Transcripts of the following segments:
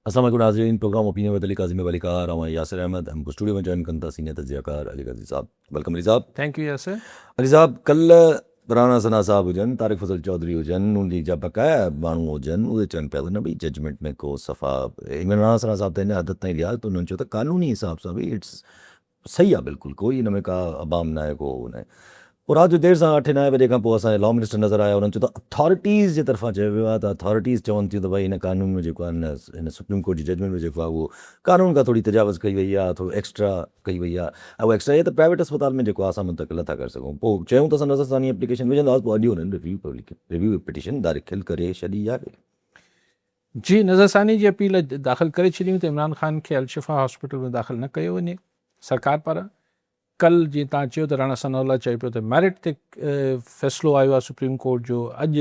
السلام عليڪم ناظرين programme opinion with Ali Qazi ۾ ڀليڪار آئون آهيان ياسر احمد ۽ مون کي اسٽوڊيو ۾ جوائن ڪن ٿا سينيئر تجزيه ڪار علي قاضي صاحب welcome Ali صاحب. Thank you Yasir. Ali صاحب ڪلهه راڻا ثنا صاحب هجن طارق فضل چوڌري هجن نون ليگ جا بقايا ماڻهو هجن اهي چون پيا ته نه ڀئي ججمينٽ ۾ ڪو صفا ايون راڻا ثنا صاحب ته ان حد تائين ويا ته انهن چيو ته قانوني حساب سان به اٽس صحيح آ بلڪل ڪوئي ان ۾ ڪا ابهام ناهي ڪو هو ناهي پوء رات جو دير سان اٺين نائين بجي کان پوء اسان جا لا منسٽر نظر آيا انهن چيو ته اٿارٽيز جي طرفان چيو ويو آهي ته اٿارٽيز چون ٿيون ته ڀائي هن قانون ۾ جيڪو آهي هن سپريم ڪورٽ جي ججمينٽ ۾ جيڪو آهي اهو قانون کان ٿوري تجاوز ڪئي وئي آهي ٿورو ايڪسٽرا ڪئي وئي آهي ۽ اهو ايڪسٽرا اهي ته پرائيويٽ اسپتال ۾ جيڪو آهي اسان منتقل نٿا ڪري سگهون پوء چيون ته اسان نظر ثاني اپليڪيشن وجهنداسين پوء اڄ انهن ريويو پبلڪ ريويو پٽيشن داخل ڪري ڇڏي آهي. جي نظرثاني جي اپيل داخل ڪري ڇڏيون ته عمران خان کي الشفا هاسپيٽل ۾ داخل نه ڪيو وڃي سرڪار پاران ڪل جيئن توهان چيو ته راڻا ثناء الله چئي پيو ته ميرٽ تي فيصلو آيو آهي سپريم ڪورٽ جو اڄ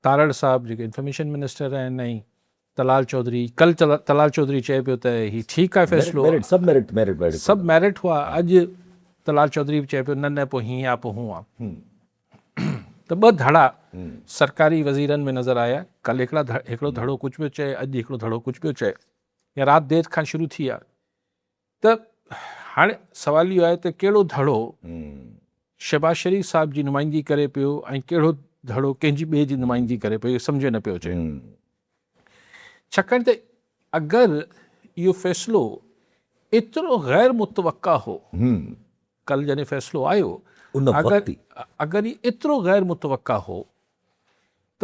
تارڙ صاحب جيڪي انفارميشن منسٽر آهن ۽ طلال چوڌري ڪل طلال چوڌري چئي پيو ته هي ٺيڪ آهي فيصلو ميرٽ سڀ ميرٽ ميرٽ ميرٽ سڀ ميرٽ هئا اڄ طلال چوڌري به چئي پيو نه نه پوء هيئن آ پوء هون آ ته ٻه ڌڙا سرڪاري وزيرن ۾ نظر آيا ڪل هڪڙا هڪڙو ڌڙو ڪجهه پيو چئي اڄ هڪڙو ڌڙو ڪجهه پيو چئي يا رات دير کان شروع ٿي آ ته هاڻي سوال اهو آهي ته ڪهڙو ڌڙو شهباز شريف صاحب جي نمائندگي ڪري پيو ۽ ڪهڙو ڌڙو ڪنهن جي ٻئي جي نمائندگي ڪري پيو اهو سمجهه ۾ نه پيو اچي ڇاڪاڻ ته اگر اهو فيصلو ايترو غير متوقع هو ڪل جڏهن فيصلو آيو اگر اگر هي ايترو غير متوقع هو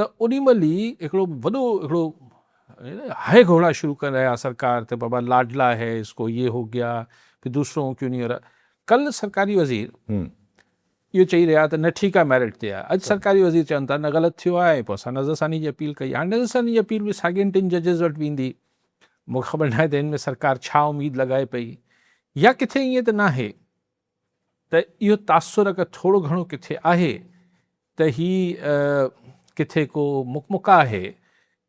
ته انهي مهل ئي هڪڙو وڏو هڪڙو هاء گهوڙا شروع ڪري رهيا سرڪار ته بابا لاڊلا هي اس ڪو يي هو گيا پھر دوسرون ڪيون نهي هو رها ڪل سرڪاري وزير اهو چئي رهيا ته نه ٺيڪ آهي ميرٽ تي آهي اڄ سرڪاري وزير چون ٿا نه غلط ٿيو آهي پوء اسان نظر ثاني جي اپيل ڪئي هاڻي نظر ثاني جي اپيل به ساڳين ٽن ججز وٽ ويندي مون کي خبر ناهي ته هن ۾ سرڪار ڇا اميد لڳائي پئي يا ڪٿي ائين ته ناهي ته اهو تاثر اگر ٿورو گهڻو ڪٿي آهي ته هي ڪٿي ڪو مڪمڪا آهي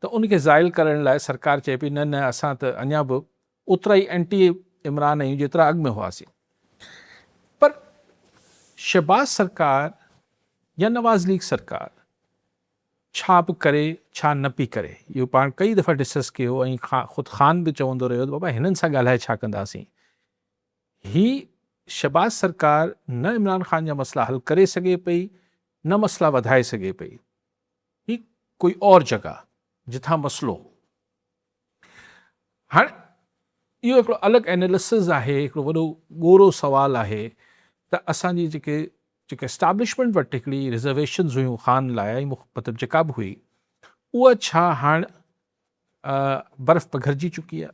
ته ان کي زائل ڪرڻ لاء سرڪار چئي پئي نه نه اسان ته اڃا به اوترا ئي اينٽي عمران آهيون جيترا اڳ ۾ هئاسين پر شهباز سرڪار يا نواز ليگ سرڪار ڇا به ڪري ڇا نه پئي ڪري اهو پاڻ ڪئي دفعا ڊسڪس ڪيو ۽ خود خان به چوندو رهيو ته بابا هنن سان ڳالهائي ڇا ڪنداسين هي شهباز سرڪار نه عمران خان جا مسئلا حل ڪري سگهي پئي نه مسئلا وڌائي سگهي پئي. هي ڪوئي اور جڳهه جتان مسئلو هو. هاڻ اهو هڪڙو الڳ اينالسز آهي، هڪڙو وڏو ڳورو سوال آهي ته اسان جي جيڪي جيڪي اسٽيبلشمينٽ وٽ هڪڙي رزرويشنز هيون خان لاء ۽ مطلب جيڪا به هئي اها ڇا هاڻ برف پگهرجي چڪي آهي.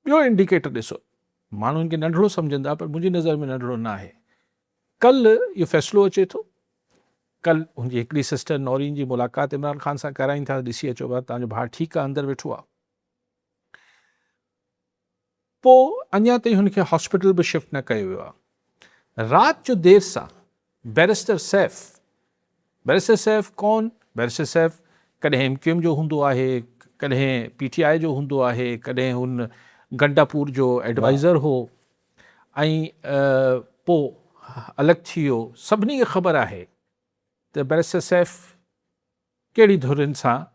ٻيو انڊيڪيٽر ڏسو، ماڻهو هن کي ننڍڙو سمجهندا پر منهنجي نظر ۾ ننڍڙو نه آهي. ڪل اهو فيصلو اچي ٿو، ڪل هن جي هڪڙي سسٽر نورين جي ملاقات عمران خان سان ڪرائين ٿا ته ڏسي اچو ڀاء توهان جو ڀاء ٺيڪ آهي اندر ويٺو آهي. پوء اڃا تائين هن کي هاسپيٽل به شفٽ نه ڪيو ويو آهي. رات جو دير سان بئريسٽر سيف، بئريسٽر سيف ڪون؟ بئريسٽر سيف ڪڏهن ايم ڪيو ايم جو هوندو آهي، ڪڏهن پي ٽي آء جو هوندو آهي، ڪڏهن هن گنڊاپور جو ايڊوائيزر هو ۽ پوء الڳ ٿي ويو. سڀني کي خبر آهي ته بئريسٽر سيف ڪهڙي ڌرين سان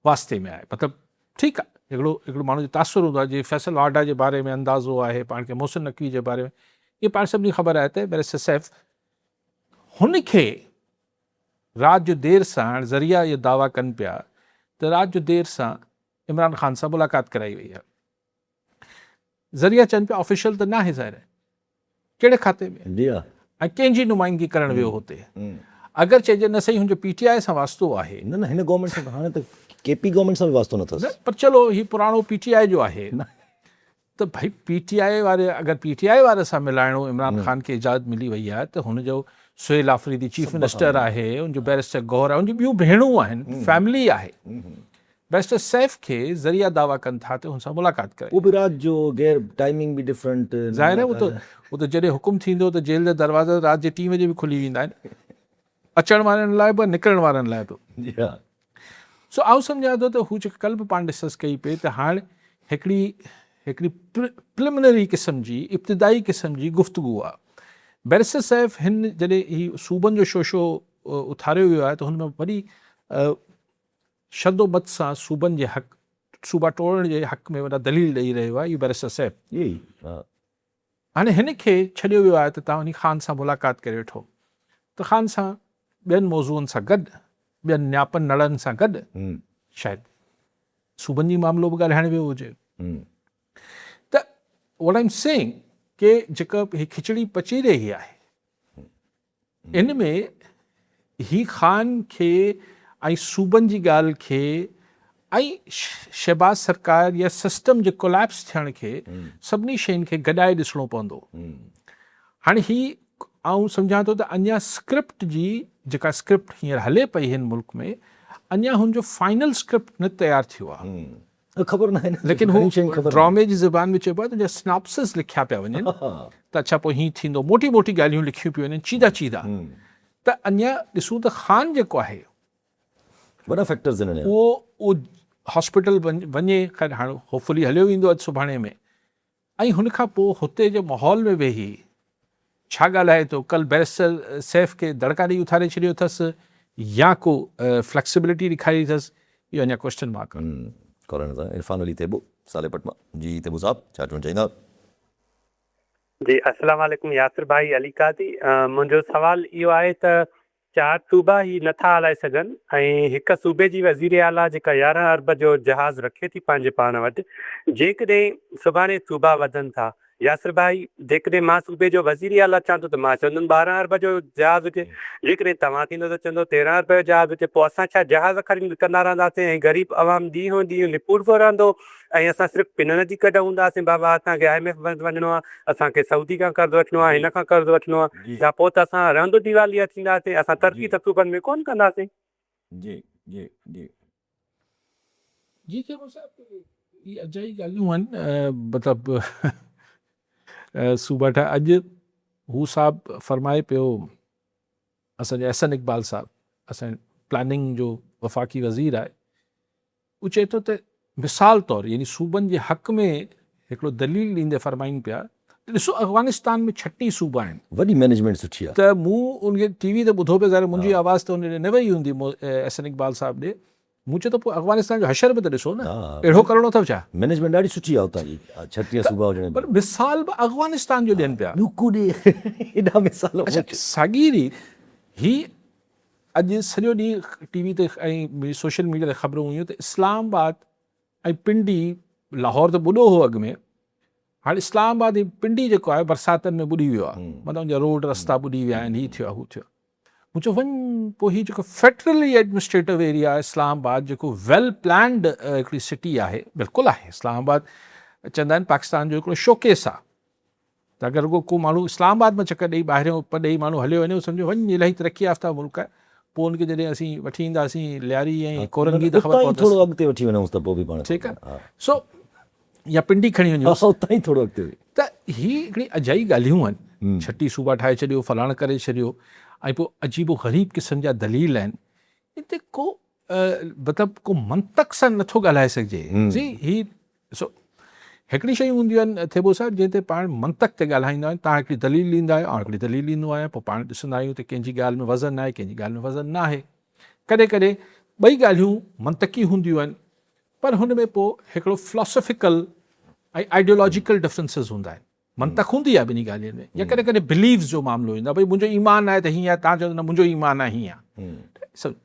واسطي ۾ آهي مطلب ٺيڪ آهي هڪڙو هڪڙو ماڻهو جو تاثر هوندو آهي جي فيصل واڊا جي باري ۾ اندازو آهي پاڻ کي محسن نقوي جي باري ۾ اهي پاڻ سڀني خبر آهي ته بئريسٽر سيف هن کي رات جو دير سان ذريعا اهو دعويٰ ڪن پيا ته رات جو دير سان عمران خان سان ملاقات ڪرائي وئي آهي ذريعا چون پيا آفيشل ته ناهي ظاهر آهي ڪهڙي کاتي ۾ جي ها ۽ ڪنهن جي نمائندگي ڪرڻ ويو هتي اگر چئجي نه سهي هن جو پي ٽي آء سان واسطو آهي نه نه هن گورنمينٽ سان هاڻي ته ڪي پي گورنمينٽ سان به واسطو نه اٿس پر چلو هي پراڻو پي ٽي آء جو آهي ته ڀائي پي ٽي آء واري اگر پي ٽي آء واري سان ملائڻو عمران خان کي اجازت ملي وئي آهي ته هن جو سهيل آفريدي چيف منسٽر آهي ان جو بئريسٽر گوهر آهي ان جون ٻيون ڀيڻون آهن فيملي آهي بئريسٽر سيف کي ذريعا دعويٰ ڪن ٿا ته هن سان ملاقات ڪري. اهو به رات جو غير ٽائمنگ به ڊفرنٽ. ظاهر آهي اهو ته جڏهن حڪم ٿيندو ته جيل جا دروازا رات جي ٽين بجي به کلي ويندا آهن اچڻ وارن لاء به نڪرڻ وارن لاء به. جي ها. سو آئون سمجهان ٿو ته هو جيڪا ڪلهه به پاڻ ڊسڪس ڪئي پئي ته هاڻ هڪڙي هڪڙي پرلمنري قسم جي ابتدائي قسم جي گفتگو آهي. بئريسٽر سيف هن جڏهن هي صوبن جو شوشو اٿاريو ويو آهي ته هن ۾ وڏي شد و مد سان صوبن جي حق صوبا ٽوڙڻ جي حق ۾ وڏا دليل ڏئي رهيو آهي اهو بئريسٽر صاحب. هاڻي هن کي ڇڏيو ويو آهي ته توهان وڃي خان سان ملاقات ڪري وٺو ته خان سان ٻين موضوعن سان گڏ ٻين نياپن نڙن سان گڏ شايد صوبن جي معاملو به ڳالهائڻ ويو هجي ته What I'm saying ڪي جيڪا هي کچڙي پچي رهي آهي ان ۾ هي خان کي ۽ صوبن جي ڳالهه کي ۽ شهباز سرڪار يا سسٽم جي ڪوليپس ٿيڻ کي سڀني شين کي گڏائي ڏسڻو پوندو. هاڻي هي آئون سمجهان ٿو ته اڃا اسڪرپٽ جي جيڪا اسڪرپٽ هينئر هلي پئي هن ملڪ ۾ اڃا هن جو فائنل اسڪرپٽ نه تيار ٿيو آهي. خبر ناهي نه ليڪن هو ڊرامي جي زبان ۾ چئبو آهي ته جا سناپسس لکيا پيا وڃن ته اڇا پوء هيئن ٿيندو موٽي موٽي ڳالهيون لکيون پيون وڃن چيدا چيدا ته اڃا ڏسون ته خان جيڪو آهي وڏا فيڪٽرز آهن اهو اهو هاسپيٽل وڃي خير هاڻ هوپفلي هليو ويندو اڄ سڀاڻي ۾ ۽ هن کان پوء هتي جي ماحول ۾ ويهي ڇا ڳالهائي ٿو، ڪل بئريسٽر سيف کي دڙڪا ڏئي اٿاري ڇڏيو اٿس يا ڪو فليڪسبلٽي ڏيکاري اٿس، اهو اڃا ڪوئسچن مارڪ آهي. ڪالر سان عرفان علي ٿيٻو صالح پٽ مان جي ٿيٻو صاحب ڇا چوڻ چاهيندا. جي السلام عليڪم ياسر ڀائي علي قاضي منهنجو سوال اهو آهي ته چار صوبا هي نه ٿا هلائي سگهن ۽ هڪ صوبي جي وزير اعليٰ جيڪا 11 ارب جو جهاز رکي ٿي پنهنجي پاڻ وٽ جيڪڏهن سڀاڻي صوبا وڌن ٿا ياسر ڀائي جيڪڏهن مان صوبي جو وزير اعليٰ ٿيان ٿو ته مان چوندم 12 ارب جو جهاز هجي جيڪڏهن توهان ٿيندو ته چوندو 13 ارب جو جهاز هجي پوء اسان ڇا جهاز خريد ڪندا رهنداسين ۽ غريب عوام ڏينهون ڏينهن نپوڙبو رهندو ۽ اسان صرف پنڻ جي ڪڍ هونداسين بابا اسان کي I M F وٽ وڃڻو آهي اسان کي سعودي کان قرض وٺڻو آهي هن کان قرض وٺڻو آهي ڇا پوء ته اسان رهندو ديواليه ٿينداسين اسان ترقي ته صوبن ۾ ڪونه ڪنداسين. جي جي جي. جي چيمو صاحب هي اجائي ڳالهيون آهن مطلب صوبا ٺاهه اڄ هو صاحب فرمائي پيو اسان جو احسن اقبال صاحب اسان پلاننگ جو وفاقي وزير آهي هو چئي ٿو ته مثال طور يعني صوبن جي حق ۾ هڪڙو دليل ڏيندي فرمائين پيا ته ڏسو افغانستان ۾ 36 صوبا آهن. وڏي مئنيجمينٽ سٺي آهي. ته مون ان کي ٽي وي تي ٻڌو پئي ظاهر منهنجي آواز ته ان ڏي نه وئي هوندي احسن اقبال صاحب ڏي. مون چيو ته پوء افغانستان جو حشر به ته ڏسو نه اهڙو ڪرڻو اٿو ڇا؟ مئنيجمينٽ ڏاڍي سٺي آهي اتان جي 36 صوبا هجڻ پر مثال به افغانستان جو ڏين پيا. ٻيو ڪو ڏي ايڏا مثال. اڇا ساڳي ريت هي اڄ سڄو ڏينهن ٽي وي تي ۽ سوشل ميڊيا تي خبرون هيون ته اسلام آباد ۽ پنڊي، لاهور ته ٻڏو هو اڳ ۾ هاڻي اسلام آباد ۽ پنڊي جيڪو آهي برساتن ۾ ٻڏي ويو آهي مطلب ان جا روڊ رستا ٻڏي ويا آهن هي ٿيو آهي هو ٿيو آهي. مون چيو وڃ پوء هي جيڪو فيڊرلي ايڊمنسٽريٽو ايريا آهي اسلام آباد جيڪو ويل پلانڊ هڪڙي سٽي آهي بلڪل آهي اسلام آباد چوندا آهن پاڪستان جو هڪڙو شوڪيس آهي ته اگر رڳو ڪو ماڻهو اسلام آباد مان چڪر ڏئي ٻاهريون پرڏيهي ماڻهو هليو وڃي سمجهو وڃ الاهي ترقي يافته ملڪ آهي پوء ان کي جڏهن اسين وٺي اينداسين لياري ۽ ڪورنگي ته خبر پوندس ٿورو اڳتي وٺي وڃونس ته پوء به پاڻ ٺيڪ آهي سو يا پنڊي کڻي وڃونس اتان ئي ٿورو اڳتي ته هي هڪڙي اجائي ڳالهيون آهن ڇٽي صوبا ٺاهي ڇڏيو فلاڻ ڪري ڇڏيو ۽ پوء عجيب و غريب قسم جا دليل آهن هتي ڪو مطلب ڪو منطق سان نٿو ڳالهائي سگهجي جي هي سو هڪڙي شيون هونديون آهن ٿيٻو صاحب جنهن تي پاڻ منطق تي ڳالهائيندا آهيون تان هڪڙي دليل ڏيندا آهيو آئون هڪڙي دليل ڏيندو آهيان پوء پاڻ ڏسندا آهيون ته ڪنهن جي ڳالهه ۾ وزن آهي ڪنهن جي ڳالهه ۾ وزن نه آهي ڪڏهن ڪڏهن ٻئي ڳالهيون منطقي هونديون آهن پر هن ۾ پوء هڪڙو فلاسافيڪل ۽ آئيڊيولاجيڪل ڊفرنسز هوندا آهن منطق هوندي آهي ٻنهي ڳالهين ۾ يا ڪڏهن ڪڏهن بليفز جو معاملو ايندو آهي ڀئي منهنجو ايمان آهي ته هيئن آهي تان چوندو نه منهنجو ايمان آهي هيئن آهي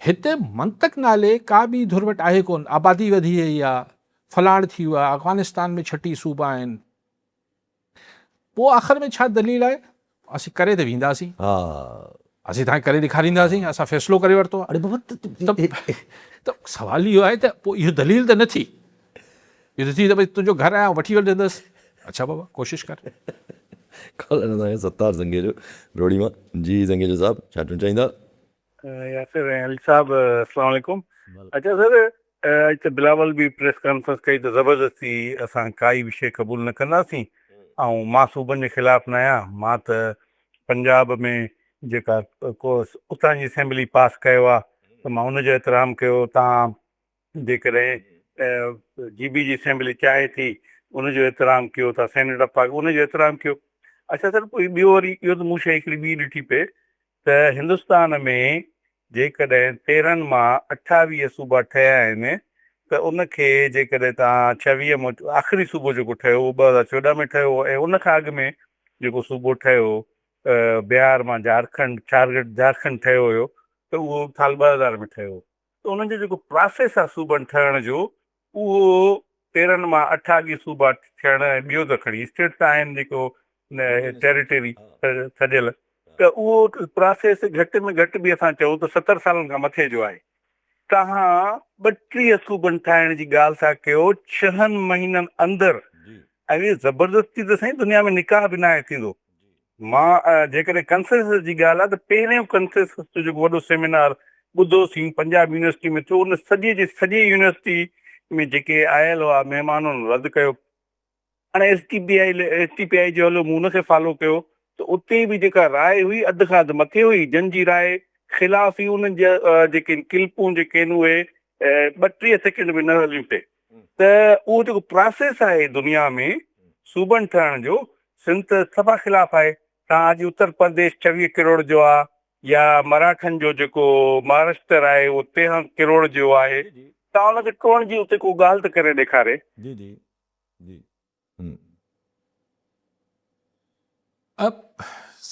هتي منطق نالي ڪا ٻي ڌر وٽ آهي ڪون آبادي وڌي وئي آهي فلاڻ ٿي ويو آهي افغانستان ۾ 36 صوبا آهن پوء آخر ۾ ڇا دليل آهي اسين ڪري ته وينداسين اسين توهان کي ڪري ڏيکارينداسين اسان فيصلو ڪري ورتو آهي ته سوال اهو آهي ته پوء اهو دليل ته نه ٿي اهو ته ٿي ته ڀئي تنهنجو گهر آهي آئون وٺي وٺندس اڇا بابا ڪوشش ڪر. ڪالر اسان کي ستار زنگيجو روهڙي مان جي زنگيجو صاحب ڇا چوڻ چاهيندا. ياسر ۽ علي صاحب السلام عليڪم اچا سر اڄ ته بلاول به پريس ڪانفرنس ڪئي ته زبردستي اسان ڪائي به شيء قبول نه ڪنداسين ۽ مان صوبن جي خلاف نه آهيان مان ته پنجاب ۾ جيڪا ڪو اتان جي اسيمبلي پاس ڪيو آهي ته مان ان جو احترام ڪيو تان جيڪڏهن جي بي جي اسيمبلي چاهي ٿي ان جو احترام ڪيو ٿا سينيٽ آف پاڪ ان جو احترام ڪيو اچا سر پوء ٻيو وري اهو ته مون شيء هڪڙي ٻي ڏٺي پئي ته هندستان ۾ جيڪڏهن 13 مان 28 صوبا ٺهيا آهن ته ته ان کي جيڪڏهن توهان ڇويهه مان آخري صوبو جيڪو ٺهيو اهو 2014 ۾ ٺهيو ۽ ان کان اڳ ۾ جيڪو صوبو ٺهيو بهار مان جهارکنڊ جهارکنڊ ٺهيو هيو ته اهو سال 2000 ۾ ٺهيو ته انهن جو جيڪو پراسيس آهي صوبن ٺهڻ جو اهو 13 مان اٺ اڳي صوبا ٿيڻ ۽ ٻيو ته کڻي اسٽيٽ ته آهن جيڪو ٽيريٽري سڏيل ته اهو پراسيس گهٽ ۾ گهٽ به اسان چئون ته 70 سالن کان مٿي جو آهي. توهان 32 صوبن ٺاهڻ جي ڳالهه ٿا ڪيو ڇهن مهينن اندر ۽ اهي زبردستي ته سائين دنيا ۾ نڪاح به ناهي ٿيندو. مان جيڪڏهن ڪنسيسس جي ڳالهه آهي ته پهريون ڪنسيسس جو جيڪو وڏو سيمينار ٻڌوسين پنجاب يونيورسٽي ۾ ٿيو ان سڄي جي سڄي يونيورسٽي ۾ جيڪي آيل هئا مهمان انهن رد ڪيو. هاڻي S T P I S T P I جو هليو مون ان کي فالو ڪيو ته اتي به جيڪا راء هئي اڌ کان اڌ مٿي هئي جن جي راء خلاف هئي انهن جا جيڪي ڪلپون جيڪي آهن اهي 32 سيڪنڊ به نه هليون پئي ته اهو جيڪو پراسيس آهي دنيا ۾ صوبن ٺهڻ جو سنڌ ته صفا خلاف آهي تان اڄ اتر پرديش 24 ڪروڙ جو آهي يا مراٺن جو جيڪو مهاراشٽر آهي اهو 13 ڪروڙ جو آهي تان ان کي ٽوڙڻ جي اتي ڪو ڳالهه ته ڪري ڏيکاري. جي جي جي هم.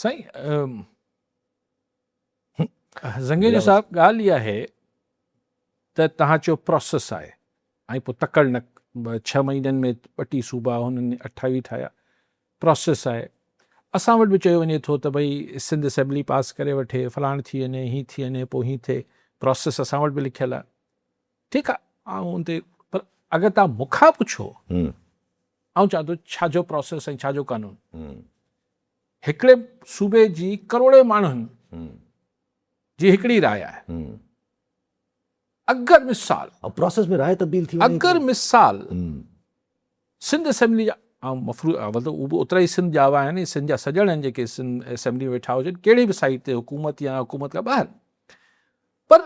سائين زنگيجو صاحب ڳالهه اها آهي ته توهان چيو پروسيس آهي ۽ پوء تڪڙ نه ڇهه مهينن ۾ ٻٽي صوبا هنن 28 ٺاهيا پروسيس آهي اسان وٽ به چيو وڃي ٿو ته ڀئي سنڌ اسيمبلي پاس ڪري وٺي فلاڻ ٿي وڃي هي ٿي وڃي پوء هي ٿئي پروسيس اسان وٽ به لکيل آهي ٺيڪ آ آئون ان تي پر اگر توهان مون کان پڇو آئون چوان ٿو ڇا جو پروسيس ۽ ڇا جو قانون هڪڙي صوبي جي ڪروڙين ماڻهن جي هڪڙي راء آهي اگر مثال پروسيس ۾ راء تبديل ٿي وڃي اگر مثال سنڌ اسيمبلي جا آئون مفروض اول ته هو به اوترا ئي سنڌ ڄاوا آهن ۽ سنڌ جا سڄڻ آهن جيڪي سنڌ اسيمبلي ۾ ويٺا هجن ڪهڙي به سائيڊ تي حڪومت يا حڪومت کان ٻاهر پر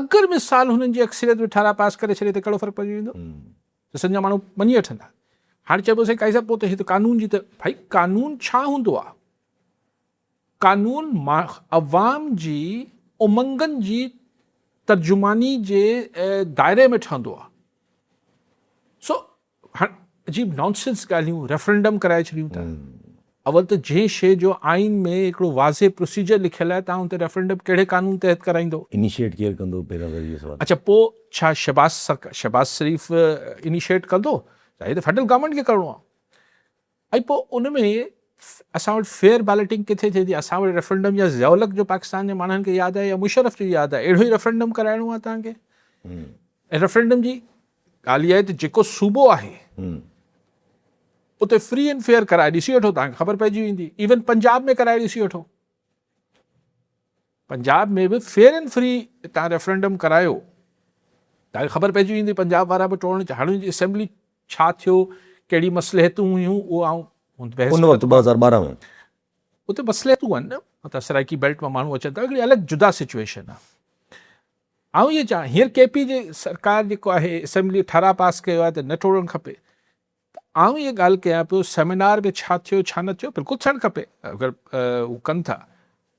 اگر مثال هنن جي اڪثريت به ٺهراء پاس ڪري ڇڏي ته ڪهڙو فرق پئجي ويندو ته سنڌ جا ماڻهو مڃي وٺندا. هاڻي چئبو سائين قاضي صاحب پوء ته هي ته قانون جي ته ڀائي قانون ڇا هوندو آهي؟ قانون عوام جي امنگن جي ترجماني جي دائري ۾ ٺهندو آهي. سو هاڻ عجيب نانسينس ڳالهيون ريفرنڊم ڪرائي ڇڏيون ٿا. اول ته جنهن شيء جو آئين ۾ هڪڙو واضح پروسيجر لکيل آهي توهان ان تي ريفرنڊم ڪهڙي قانون تحت ڪرائيندو؟ انيشيٽ ڪير ڪندو پهريان ته اهو سوال. اڇا پوء ڇا شهباز سرڪار شهباز شريف انيشيٽ ڪندو؟ ظاهر ته فيڊرل گورنمينٽ کي ڪرڻو آهي ۽ پوء ان ۾ اسان وٽ فيئر بيلٽنگ ڪٿي ٿئي ٿي؟ اسان وٽ ريفرنڊم يا ضياء الحق جو پاڪستان جي ماڻهن کي ياد آهي يا مشرف جو ياد آهي اهڙو ئي ريفرنڊم ڪرائڻو آهي توهان کي؟ ۽ ريفرنڊم جي ڳالهه اها آهي ته جيڪو صوبو آهي اتي فري اينڊ فيئر ڪرائي ڏسي وٺو توهان کي خبر پئجي ويندي ايون پنجاب ۾ ڪرائي ڏسي وٺو پنجاب ۾ به فيئر اينڊ فري توهان ريفرنڊم ڪرايو توهان کي خبر پئجي ويندي پنجاب وارا به ٽوڙڻ هاڻي اسيمبلي ڇا ٿيو ڪهڙي مصلحتون هيون اهو آئون ان وقت 2012 ۾ اتي مصلحتون آهن نه مطلب سرائيڪي بيلٽ مان ماڻهو اچن ٿا هڪڙي الڳ جدا سچويشن آهي آئون اهو چوان هينئر ڪي پي جي سرڪار جيڪو آهي اسيمبلي ٺهراء پاس ڪيو آهي ته نه ٽوڙڻ کپي ته آئون اها ڳالهه ڪيان پيو سيمينار ۾ ڇا ٿيو ڇا نه ٿيو بلڪل ٿيڻ کپي اگر هو ڪن ٿا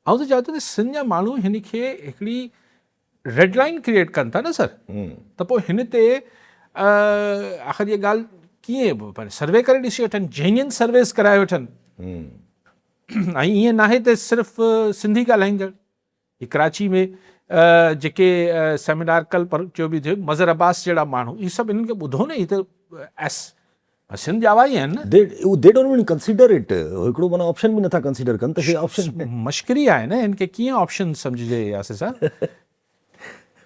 آئون ته چوان ٿو ته سنڌ جا ماڻهو هن کي هڪڙي ريڊ لائن ڪريئيٽ ڪن ٿا نه سر ته پوء هن تي آخر اها ڳالهه ڪيئن سروي ڪري ڏسي وٺن جينين سرويز ڪرائي وٺن ۽ ائين ناهي ته صرف سنڌي ڳالهائيندڙ هي ڪراچي ۾ جيڪي سيمينار ڪل پر جو به ٿيو مظهر عباس جهڙا ماڻهو هي سڀ انهن کي ٻڌو نه هي ته ايس سنڌ ڄاوا ئي آهن نه they don't even consider it هڪڙو معنيٰ آپشن به نٿا ڪنسيڊر ڪن ته هي آپشن مشڪري آهي نه هن کي ڪيئن آپشن سمجهجي ياسر صاحب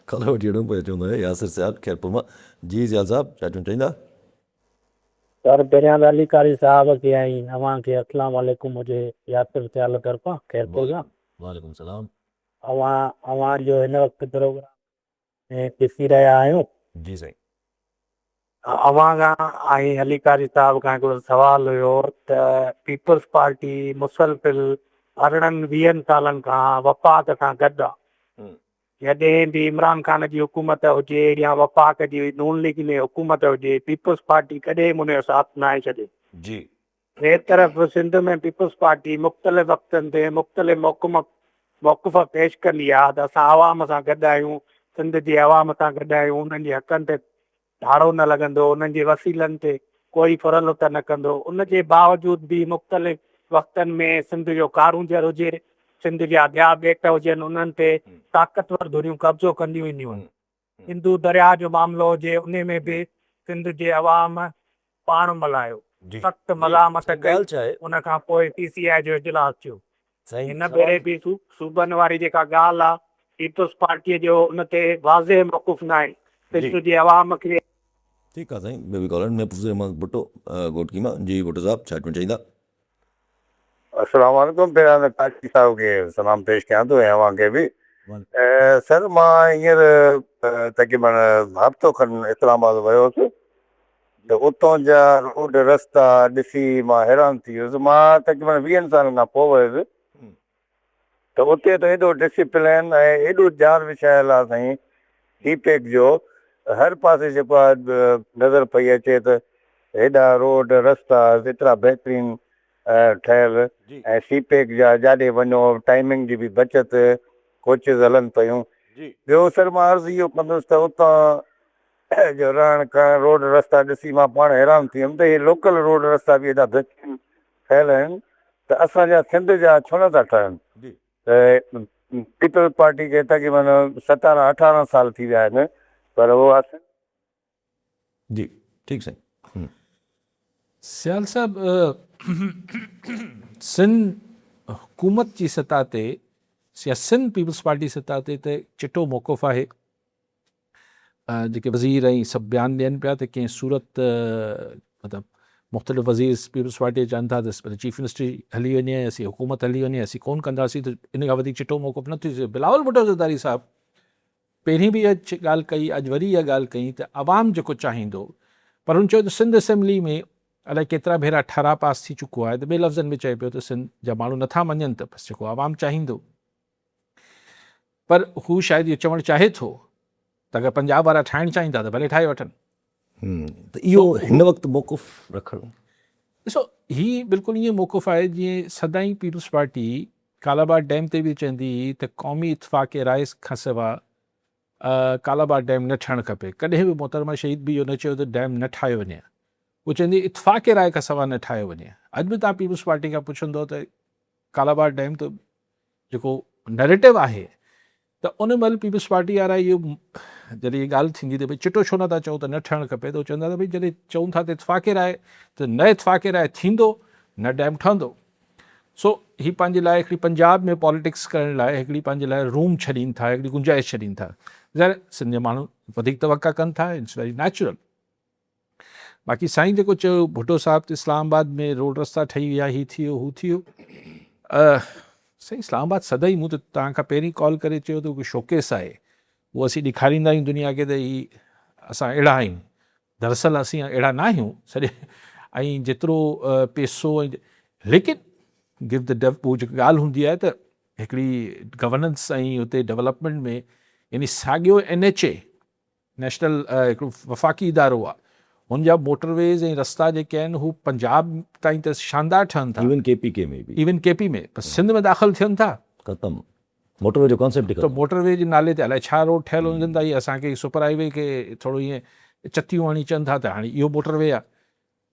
ڪالهه وٺي اهڙو پيو چوندو آهي ياسر صاحب خيرپور مان جي سيال صاحب ڇا چوڻ چاهيندا. سر پهريان ته علي قاري صاحب کي ۽ اوهان کي اسلام عليڪم هجي ياسر سيال طرفان خيرپور کان. وعليڪم السلام. اوهان اوهان جو هن وقت پروگرام ۾ ڏسي رهيا آهيون. جي سائين. اوهان کان ۽ علي قاري صاحب کان هڪڙو سوال هيو ته پيپلز پارٽي مسلسل 18 20 سالن کان وفاق سان گڏ آ. جڏهن به عمران خان جي حڪومت هجي يا وفاق جي نون ليگ ۾ حڪومت هجي پيپلز پارٽي ڪڏهن به ان جو ساٿ ناهي ڇڏيو. جي. ٻئي طرف سنڌ ۾ پيپلز پارٽي مختلف وقتن تي مختلف موقف پيش ڪندي آهي ته اسان عوام سان گڏ آهيون، سنڌ جي عوام سان گڏ آهيون، انهن جي حقن تي ڌاڙو نه لڳندو، انهن جي وسيلن تي ڪوئي ڦرلٽ نه ڪندو، ان جي باوجود به مختلف وقتن ۾ سنڌ جو ڪارونجهر هجي، سنڌ جا ٻيا ٻيٽ هجن انهن تي طاقتور ڌريون قبضو ڪنديون اينديون آهن. سنڌو درياهه جو معاملو هجي انهي ۾ به سنڌ جي عوام پاڻ ملهايو، سخت مزاحمت ڪئي، ان کان پوء پي سي آء جو اجلاس ٿيو. هن ڀيري به صوبن واري جيڪا ڳالهه آ پيپلز پارٽي جو ان تي واضح موقف ناهي، سنڌ جي عوام کي. ٺيڪ آ سائين ٻيو به ڪالر محفوظ احمد ڀٽو گهوٽڪي مان جي ڀٽو صاحب ڇا چوڻ چاهيندا. السلام عليڪم پهريان ته قاضي صاحب کي سلام پيش ڪيان ٿو ۽ اوهان کي به سر مان هينئر تقريبن هفتو کن اسلام آباد ويو هوس ته اتان جا روڊ رستا ڏسي مان حيران ٿي ويس مان تقريبن ويهن سالن کان پوء ويس ته اتي ته ايڏو ڊسيپلين ۽ ايڏو ڄار وڇايل آهي سائين سي پيڪ جو هر پاسي جيڪو آهي نظر پئي اچي ته هيڏا روڊ رستا ايترا بهترين ٺهيل ۽ سي پيڪ جا جاڏي وڃو ٽائمنگ جي به بچت ڪوچز هلن پيون ٻيو سر مان عرض اهو ڪندس ته اتان جو رهڻ ڪهڻ روڊ رستا ڏسي مان پاڻ حيران ٿي ويم ته هي لوڪل روڊ رستا به ايڏا بهترين ٺهيل آهن ته اسان جا سنڌ جا ڇو نه ٿا ٺهن ته پيپلز پارٽي کي تقريبن ستارهن اٺارهن سال ٿي ويا آهن پر اها جي ٺيڪ سائين. سيال صاحب سنڌ حڪومت جي سطح تي يا سنڌ پيپلز پارٽي سطح تي ته چٽو موقف آهي جيڪي وزير ۽ سڀ بيان ڏين پيا ته ڪنهن صورت مطلب مختلف وزير پيپلز پارٽي چون ٿا ته چيف منسٽري هلي وڃي اسين حڪومت هلي وڃي اسين ڪون ڪنداسين ته ان کان وڌيڪ چٽو موقف نه ٿي سگهي بلاول ڀٽو زرداري صاحب پهرين به اها ڳالهه ڪئي اڄ وري اها ڳالهه ڪئي ته عوام جيڪو چاهيندو پر هن چيو ته سنڌ اسيمبلي ۾ الائي ڪيترا ڀيرا ٺهراء پاس ٿي چڪو آهي ته ٻئي لفظن ۾ چئي پيو ته سنڌ جا ماڻهو نٿا مڃن ته بس جيڪو عوام چاهيندو پر هو شايد اهو چوڻ چاهي ٿو ته اگر پنجاب وارا ٺاهڻ چاهين ٿا ته ڀلي ٺاهي وٺن. ته اهو هن وقت موقف رکڻ. ڏسو هي بلڪل ائين موقف آهي جيئن سدائين پيپلز پارٽي ڪالاباغ ڊيم تي به چوندي هئي ته قومي اتفاق راء کان سوا ڪالاباغ ڊيم نه ٺهڻ کپي ڪڏهن به محترمه شهيد به اهو نه چيو ته ڊيم نه ٺاهيو وڃي هو چوندي هئي اتفاق راء کان سوا نه ٺاهيو وڃي اڄ به توهان پيپلز پارٽي کان پڇندو ته ڪالاباغ ڊيم ته جيڪو نيريٽو آهي ته ان مهل پيپلز پارٽي وارا اهو جڏهن اها ڳالهه ٿيندي ته ڀئي چٽو ڇو نٿا چئو ته نه ٺهڻ کپي ته هو چوندا ته ڀئي جڏهن چئون ٿا ته اتفاق راء ته نه اتفاق راء ٿيندو نه ڊيم ٺهندو سو هي پنهنجي لاء هڪڙي پنجاب ۾ پاليٽڪس ڪرڻ لاء هڪڙي پنهنجي لاء روم ڇڏين ٿا هڪڙي گنجائش ڇڏين ٿا ظاهر سنڌ جا ماڻهو وڌيڪ توقع ڪن ٿا it's very natural باقي سائين جيڪو چيو ڀٽو صاحب ته اسلام آباد ۾ روڊ رستا ٺهي ويا هي ٿي ويو هو ٿي ويو سائين اسلام آباد سدائين مون ته توهان کان پهرين ڪال ڪري چيو ته هڪ شوڪيس آهي اهو اسين ڏيکاريندا آهيون دنيا کي ته هي اسان اهڙا آهيون دراصل اسين اهڙا نه آهيون سڄي ۽ جيترو پيسو ۽ ليڪن گيو the ڊيو هو جيڪا ڳالهه هوندي آهي ته هڪڙي گورننس ۽ اتي ڊولپمينٽ ۾ يعني ساڳيو اين ايڇ اي نيشنل هڪڙو وفاقي ادارو آهي هن جا موٽر ويز ۽ رستا جيڪي آهن هو پنجاب تائين ته شاندار ٺهن ٿا ايون ڪي پي ڪي ۾ به ايون ڪي پي ۾ پر سنڌ ۾ داخل ٿين ٿا ختم موٽر وي جو ڪانسيپٽ ئي ته موٽر وي جي نالي تي الائي ڇا روڊ ٺهيل هجن ٿا اهي اسان کي سپر هائي وي کي ٿورو ائين چتيون هڻي چون ٿا ته هاڻي اهو موٽر وي آهي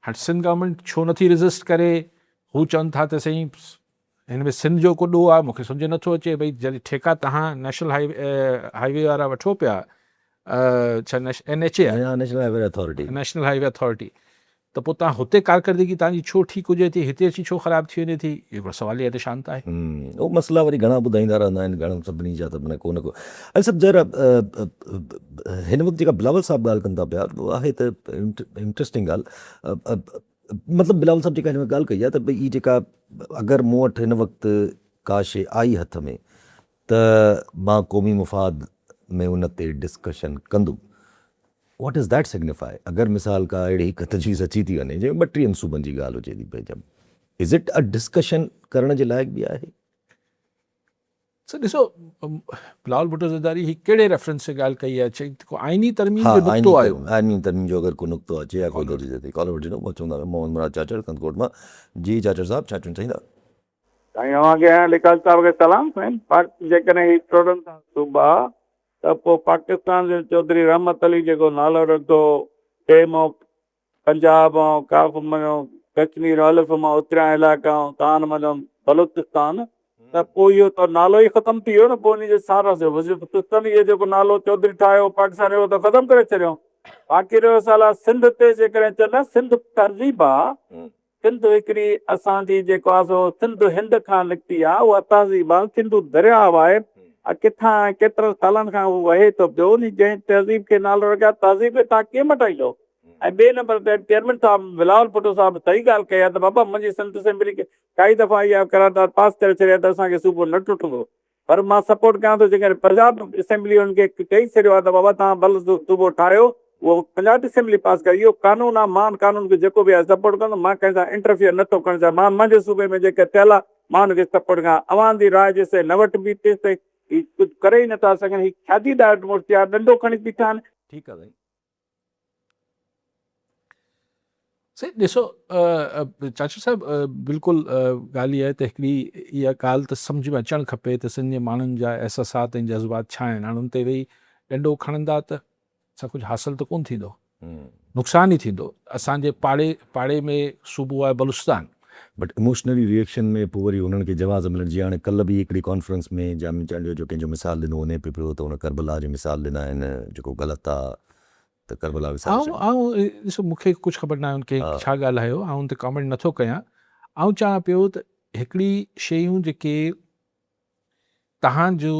هاڻي سنڌ گورنمينٽ ڇو نٿي ريزسٽ ڪري هو چون ٿا ته سائين هن ۾ سنڌ جو ڪو ڏوهه آهي مونکي سمجهه نٿو اچي ڀئي جڏهن ٺيڪا تهان نيشنل هائي وي وارا وٺو پيا ڇا اين ايڇ اي آهي national highway authority national highway authority ته پوء تهان هتي ڪارڪردگي تهان جي ڇو ٺيڪ هجي ٿي هتي اچي ڇو خراب ٿي وڃي ٿي اهو هڪڙو سواليه نشان ته آهي. اهو مسئلا وري گهڻا ٻڌائيندا رهندا آهن گهڻن سڀني جا ته معنيٰ ڪو نه ڪو علي صاحب ظاهر آهي هن وقت جيڪا بلاول صاحب ڳالهه ڪن ٿا پيا اها آهي ته انٽريسٽنگ ڳالهه مطلب بلاول صاحب جيڪا هن وقت ڳالهه ڪئي آهي ته ڀئي هي جيڪا اگر مون وٽ هن وقت ڪا شيء آئي هٿ ۾ ته مان قومي مفاد ۾ ان تي ڊسڪشن ڪندم what is that signify اگر مثال ڪا اهڙي هڪ تجويز اچي ٿي وڃي جنهن ۾ ٻٽيهن صوبن جي ڳالهه هجي ٿي پئي از it a discussion ڪرڻ جي لائق به آهي؟ سو ڏسو بلاول ڀٽو زرداري هي ڪهڙي ريفرنس سان ڳالهه ڪئي آهي چئي ڪو آئيني ترميم جو نقطو آيو. آئيني ترميم جو اگر ڪو نقطو اچي يا ڪو درجي تي ڪالر وٺي ڏنو چوندا هئا محمد مراد چاچڙ ڪنڌڪوٽ مان جي چاچڙ صاحب ڇا چوڻ چاهيندا. سائين اوهان کي ۽ لکاج صاحب کي سلام سائين پاڪ جيڪڏهن هي ٽوڙن ٿا صوبا ته پوء پاڪستان جو چوڌري رحمت علي جيڪو نالو رکيو. پي مان پنجاب ۽ ڪاف مان ڪشمير، الف مان اتريان علائقا ۽ تان مان بلوچستان ته پوء اهو ته نالو ئي ختم ٿي ويو نه پوء ان جو ڇا رهجيو بلوچستان اهو جيڪو نالو چوڌري ٺاهيو پاڪستان اهو ته ختم ڪري ڇڏيو باقي رهيو سال سنڌ تي جيڪڏهن چون نه سنڌ تهذيب آ سنڌ هڪڙي اسان جي جيڪو آ سو سنڌ هند کان نڪتي آ اها تهذيب آ سنڌو درياء آهي ڪٿان ۽ ڪيترن سالن کان هو وهي ٿو پيو انهي جنهن تهذيب کي نالو رکيو آهي تهذيب کي توهان ڪيئن مٽائيندو ۽ ٻئي نمبر تي چيئرمين صاحب بلاول ڀٽو صاحب صحيح ڳالهه ڪئي آهي ته بابا منهنجي سنڌ اسيمبلي ڪائي دفعا اها قرارداد پاس ڪري ڇڏي آهي ته اسان کي صوبو نه ٽٽندو پر مان سپورٽ ڪيان ٿو جيڪڏهن پنجاب اسيمبلي انهن کي چئي ڇڏيو آهي ته بابا توهان ڀل صوبو ٺاهيو اهو پنجاب اسيمبلي پاس ڪري اهو قانون آهي مان قانون کي جيڪو به آهي سپورٽ ڪندم مان ڪنهن سان انٽرفيئر نه ٿو ڪرڻ چاهيان مان منهنجي صوبي ۾ جيڪي ٿيل آهي مان ان کي سپورٽ ڪيان اوهان جي راء جيستائين نه وٺبي تيستائين هي ڪجهه ڪري ئي نه ٿا سگهن هي ڇا جي ڏاڍ مڙسي آهي ڏنڊو کڻي بيٺا آهن. ٺيڪ آهي سائين. سائين ڏسو چاچو صاحب بلڪل ڳالهه اها آهي ته هڪڙي اها ڳالهه ته سمجهه ۾ اچڻ کپي ته سنڌ جي ماڻهن جا احساسات ۽ جذبات ڇا آهن هاڻ ان تي ويهي ڏنڊو کڻندا ته اسان ڪجهه حاصل ته ڪونه ٿيندو نقصان ئي ٿيندو اسان جي پاڙي پاڙي ۾ صوبو آهي بلوچستان. بٽ اموشنلي ريئڪشن ۾ پوء وري انهن کي جواز ملڻ جيئن هاڻي ڪلهه به هڪڙي ڪانفرنس ۾ جامي چانڊيو جو ڪنهن جو مثال ڏنو وڃي پيو ته ان ڪربلا جو مثال ڏنا آهن جيڪو غلط آ ته ڪربلا وساري آئون ڇڏيو. آئون ڏسو مون کي ڪجهه خبر ناهي ان ڪنهن ڇا ڳالهايو آئون ان تي ڪامينٽ نٿو ڪيان آئون چاهيان پيو ته هڪڙي شيون جيڪي تهان جو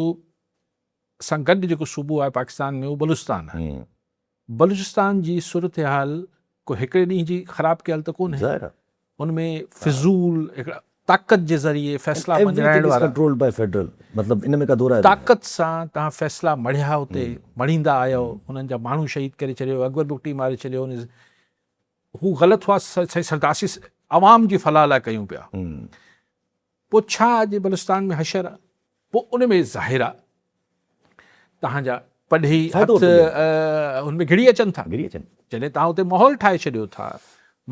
سان گڏ جيڪو صوبو آهي پاڪستان ۾ اهو بلوچستان آهي بلوچستان جي صورتحال ڪو هڪڙي ڏينهن جي خراب ڪيل ته ڪونهي ظاهر آهي ان ۾ فضول هڪڙا طاقت جي ذريعي فيصلا مڃرائڻ وارا. ڪنٽرولڊ باء فيڊرل مطلب ان ۾ ڪا دورائي طاقت سان توهان فيصلا مڙهيا اتي مڙهيندا آيو انهن جا ماڻهو شهيد ڪري ڇڏيو اڪبر بگٽي ماري ڇڏيو ان هو غلط هئا سائين سرداسي عوام جي فلاح لاء ڪيون پيا پوء ڇا اڄ بلوچستان ۾ حشر آ پوء ان ۾ ظاهر آ توهان جا پڏهي هٿ ان ۾ گهڙي اچن ٿا. گهڙي اچن. جڏهن توهان اتي ماحول ٺاهي ڇڏيو ٿا،